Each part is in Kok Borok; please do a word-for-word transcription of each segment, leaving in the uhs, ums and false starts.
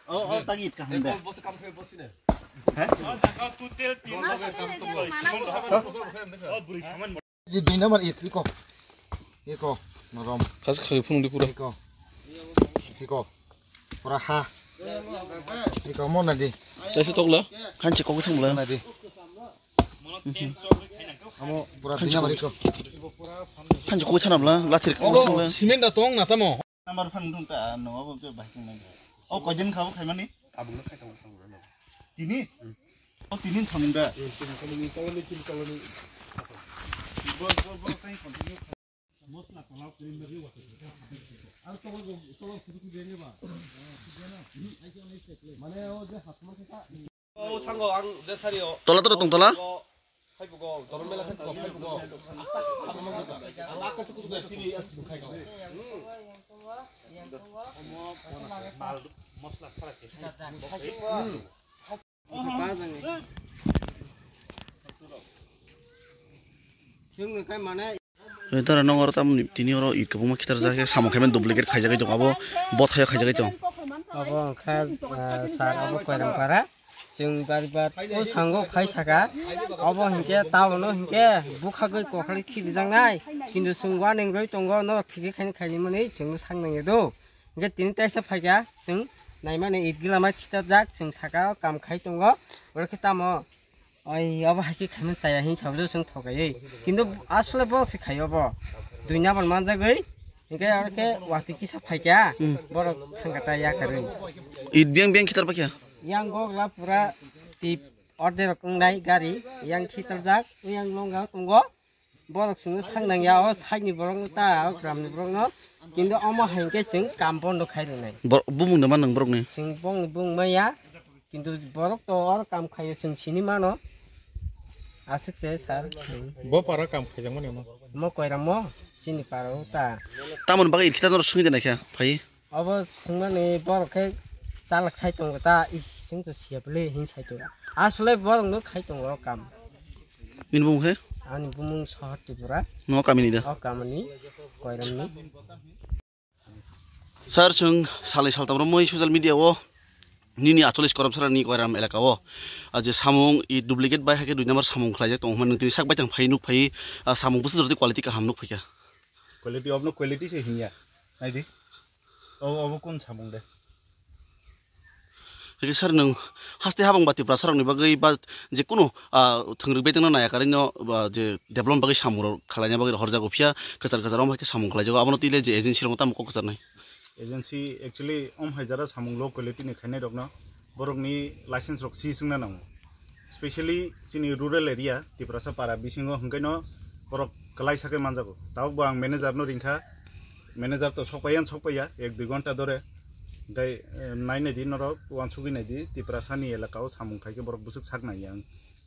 Oh, oh, tagit kaham da. He? Di dui number it, iko. Iko, norom. Kas khai phunung di pura. Iko. Iko. Pura ha. Iko, mo na di. Taisa tokla. Hanchi kok thangla. Mo na di. Amo pura dui number iko. Hanchi kok thanabla, lathir kok thangla. Cement da tong na tamo. Number phan thung ta, no, abo ke bahai thung nai. O, koidin khabo khaimani? Tabuk no khai tong, tong, tong. Tini? Hmm. O, tini samung da? Hmm, tini samung ni toloni, tini toloni. Bor, bor, bor, tai continue. Mosla pala krim bari wata. Ar tolo, tolo kudu kudu ne ba. Mane o je hasma kha. O sango ang je sari o. Tola, tola, tong tola. Tara nong oro tamni tini oro it kwbangma khitar jak khe samung khaimani duplicate khaijagwi tongo, abo bothaio khaijagwi tongo. Abo wngkha, ah, sir, abo Koiram para. Chwng bari bar o sango phai saka, obo hinkhe tabono hinkhe bukhagwi kokhorwi khibijaknai, kintu chwng uaneng rwi tongo, norok thikhe khaini khaimani chwngno sak nangya do. Hinkhe tini taisa phaikha, chwng naimani it gila ma khitajak, chwng saka o kam khai tongo, oro khe tamo, oi, obo hai khe khaimani chaya hin sabo chwng thokaiwi, kintu asole borok se khai obo, dui number manjagwi, hinkhe oro khe watwi kisa phaikha, hmm, borok thangkha ta yakarwi. It biyang biyang khitar paikha? Yang gokla pura tip order rok wngnai gari, yang khitarjak, yang longa tongo. Borok chwngno sak nangya, o side ni borok no ta, o gram ni borok no. Kintu omo hai khe chwng kam bondo khai rwnai. Bor-, bumung da man nang borok ni? Chwng bong ni bung maya, kintu borok to or kam khaio chwng sini mano. Aswk se sir. Bo para kam khaijak mani mo? Mo Koiram mo, sini para o ta. Tamoni bagwi it khitar no sungwi de naikha, phai? Obo swngmani borok khe chalak sai tongo ta, is, chwng to siya bwle hin sai tongo. Asole borok no khai tongo o kam. Nini bumung khe? Ani bumung Sohor Tripura. No kamini da? O kamini, Koiramni. Sir, chwng salai saltam romwi social media o nini acholis korom sara ni Koiram elaka o, ah, je samung i duplicate bai hakhe dui number samung khlaijak tongo hwnma nung tini sak bai tang phai nuk phai, ah, samung bwswk jora twi quality kaham nuk phaikha. Quality of no quality se hinya. Naidi. O, obo kun samung de. Hake sir, nwng haste habang ba Tiprasa rokni bagwi ba je kunu, ah, thwngrwk betongno naya karwi no, ba je development bagwi samung rok khwlaina bagwi horjago, phiya kwchar kwchar omo hai khe samung khwlaijago, abono twi le je agency rokno tamo kok kwcharnai? Agency actually om hai jara samung low quality ni khainai rokno borokni license rok si swngna nango. Specially chini rural area, Tiprasa para bisingo hwnkhe no borok kwlai sakhe manjago. Tabuk bo ang manager no ringkha, manager to sokpaiya, sokpaiya, ek dui ghonta dore. Hwnkhe, eh, nainai di norok, uansugwi nai di, Tiprasa ni elaka o samung khai khe borok bwswk sak nai ang.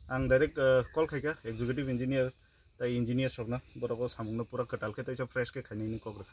Ang direct, eh, call khai kha executive engineer, tai engineers rokno, borok o samung no pura kwtal khe taisa fresh khe khainai ni kok rwkha.